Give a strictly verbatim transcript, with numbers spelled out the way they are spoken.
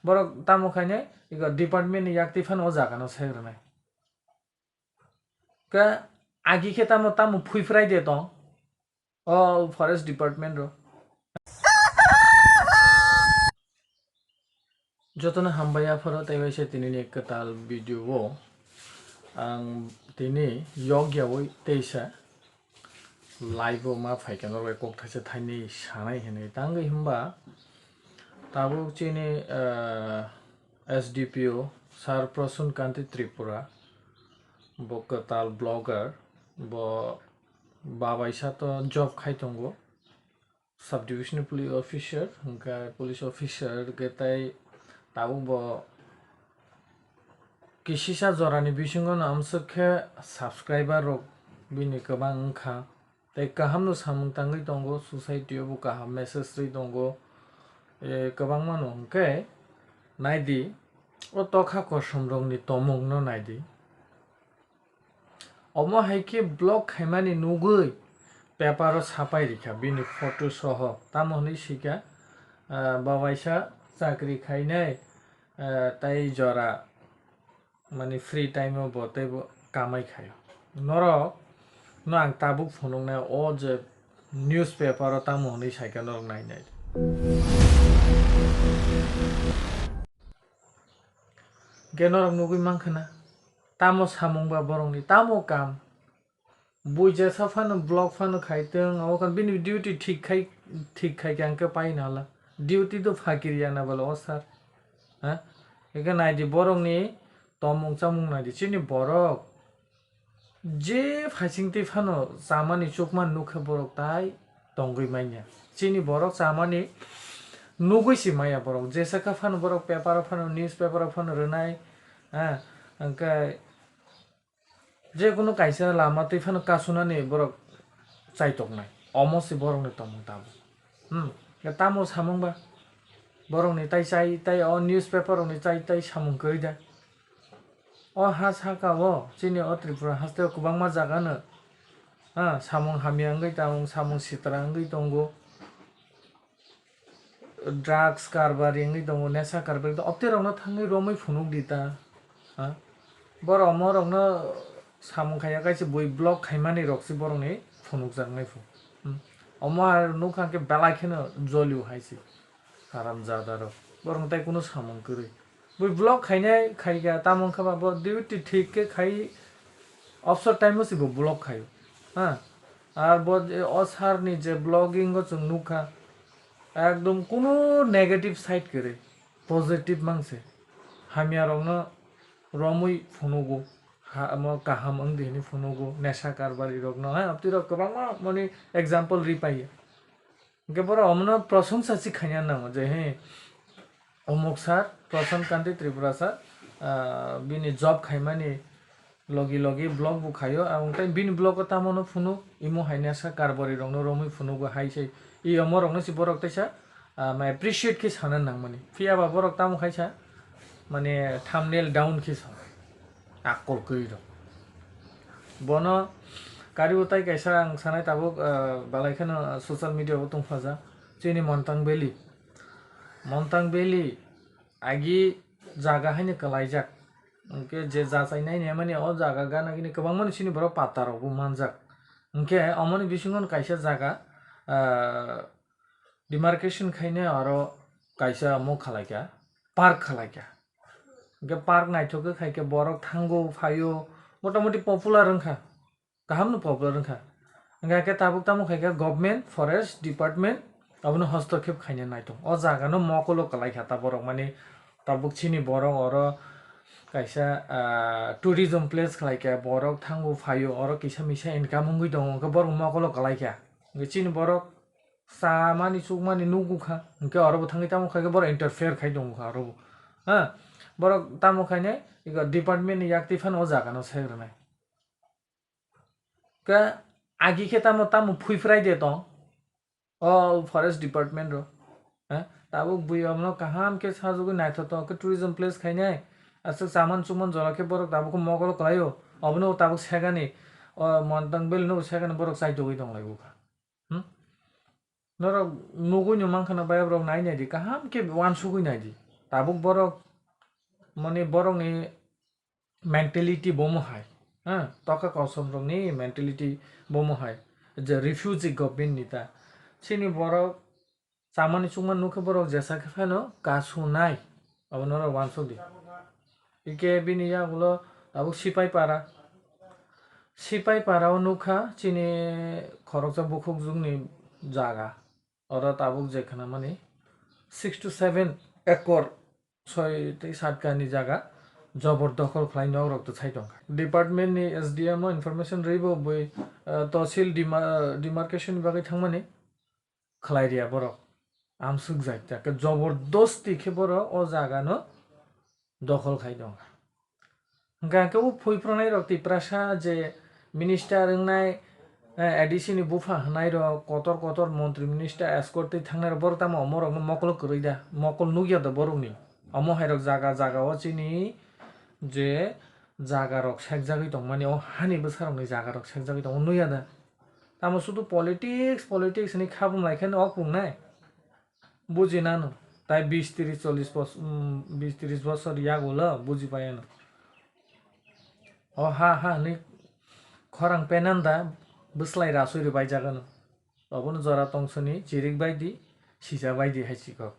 Borok tamo khainai ego department ni yak twi phano o jaga no sek rwnai. Khe agi khe tamo, tamo phuiphrai de tong o forest department ro. Jotono hambai apharo tei waisa tinini kwtal video o ang tini yokyawi teisa live o ma phaikha norok bai kok thaisa thaini sanai hinwi tangwi hwnba tabuk chini, ah, S D P O Sir Prasun Kanti Tripura, bo kwtal blogger, bo babaisa to job khai tongo, sub division police officer, hwnkhe police officer hwnkhe tei tabuk bo kisisa jorani bisingo no amswk khe subscriber rok bini kwbang wngkha. Tei kahamno samung tangwi tongo, society o bo kaham message rwi tongo. E, kwbangmano hwnkhe naidi, o tokha kosom rokni tomungno naidi. Omo hai khe block khaimani nugwi paper o sapai rikha bini photo soho. Tamo hwnwi sikha, ah, babaisa chakri khainai, ah, tei jora mani free time o bo teibo kamai khaio. Norok no ang tabuk phunuknai o je newspaper o tamo hwnwi saikha norok nainai. Hwnkhe norok nugwi mankha na tamo samung ba borokni tamo kam. Bui jesa phano block phano khaitwng, abo khan bini duty thik khai, thik khai khe ang khe pai nala. Duty do phakiri ya na bwle o sir. Ha? Eke naidi borokni tomung chamung naidi. Chini borok je phaising twi phano chamani chukmani nukhe borok tai tongwi manya. Chini borok chamani nugwi si maya borok. Jesa kha phano borok paper o phano, newspaper o phano rwnai. Ha? Hwnkhe je kunu kaisa lama twi phano kasunani borok chaitoknai, omo se borokni tongmung tabuk. Hmm, ya tamo samung ba? Borokni tai chai tai o newspaper rokni chai tai samung kwrwi da. O ha saka o chini o Tripura haste o kwbangma jaga no, ha, samung hamya wngwi tongo, samung sitra wngwi tongo. Drugs karbari wngwi tongo, nesa karbari tongo, obtwi rokno thangwi romwi phunuk di ta, ha? Borok omo rokno samung khaiya kaisa bui block khaimani rok se borokni phunukjaknai phu. Hmm. Omo ar nukha khe belai kheno jolio hai se. Haramjada rok. Borokno tai kunu samung kwrwi. Bui block khainai khaikha, tamo wngkha ba bo duty thik khe khai, obsor time o se bo block khaio. Ha? Ar bo je, o sir ni je blogging o chwng nukha, ekdom kunu negative side kwrwi, positive mang se. Hamya rokno romwi phunugo, ha, omo kaham wng di hwnwi phunugo, nesa karbari rokno, ha, abtwi rok kwbangma mani example ri paiya. Hwnkhe borok omono prosongsa se khaina nango je, he, omuk sir, Prasan Kanti Tripura sir, ah, bini job khaimani logi logi vlog bo khaio, ang tei bini vlog o tamo no phunuk, imo hai nesa karbari rok no romwi phunugo hai se, i omo rok no se borok teisa, ah, ma appreciate khe sana nangmani. Phiya ba borok tamo khaisa, mane thumbnail down khe sa, akol kwrwi rok. Bono kariwi tai kaisa ang sanai tabuk, ah, balai kheno social media o tongphaja. Chini Montang Valley. Montang Valley agi jaga haino kwlaijak. Hwnkhe je jachai naini mani o jaga gana gini kwbangmani chini borok pata rokbo manjak. Hwnkhe omoni bisingo kaisa jaga, ah, demarcation khainai aro kaisa omo khalaikha, park khalaikha. Hwnkhe park naithok khe khaikhe borok thango phaio, motamoti popular wngkha. Kaham no popular wngkha. Hwnkhe khe tabuk tamo khaikhe government forest department abono hostokhep khaina naithok. O jaga no mokolo kwlaikha ta borok mani tabuk chini borok oro kaisa, ah, tourism place khlaikha, borok thango phaio oro kisa misa income wngwi tongo hwnkhe borok mokolo kwlaikha. Hwnkhe chini borok chamani chukmani nukgukha hwnkhe oro bo thangwi tamo khaikhe borok interfere khai tongokha oro bo. Ha, borok tamo khainai ego department ni yak twi phano o jaga no sek rwnai. Khe agi khe tamo, tamo phuiphrai de tong o forest department ro. Ha? Tabuk bui abono kaham khe sajagwi naithotok khe tourism place khainai. Aswk chaman chukman jora khe borok tabuk khe mokolo kwlaio. Obono tabuk segani, o Montang Valley no segani borok chaitogwi tonglaibukha. Hmm? Norok nugwi no mankha na, bayap rok nai nai di, kaham khe uansugwi nai di. Tabuk borok mani borokni mentality bomo hai, ha, toka kosom rokni mentality bomo hai, je refugee government ni ta. Chini borok chamani chukmani nukhe borok jesa khe phano kasu nai, abono rok wansuk di. Ike bini yagulo tabuk sipai para, sipai para o nukha chini khoroksa bukhuk jukni jaga. Oro tabuk je khwnamani six to seven acre soi tei satka ni jaga jobor dokhol khlai nok rok twthai tongkha. Department ni S D M o information rwi bo bui, ah, tosil dema-, demarcation ni bagwi thangmani khlai riya borok. Amsuk jai ta khe jobor dosti khe borok o jaga no dokhol khai tongkha. Hwnkha hwnkhe o phuiphranai rok Tiprasa je minister wngnai, eh, A D C ni bupha hwnai rok, kotor kotor montri minister escort twi thangnai rok, borok tamo omo rokno mokol kwrwi da, mokol nukya da borokni. Omo hai rok jaga jaga o chini je jaga rok sekjagwi tongmani, o hani bwsa rokni jaga rok sekjagwi tongo nukya da. Tamo sudu politics, politics hinwi khabum lai khe no ok pungnai. Buji nano. Tai bis tris chollis bos-, um, bis tris bosor yagulo buji pai ano. O ha ha hinwi khorang penanda bwslai rasui rwbai jagano. Obono jora tongsoni chirik baidi, sija baidi hai chikok.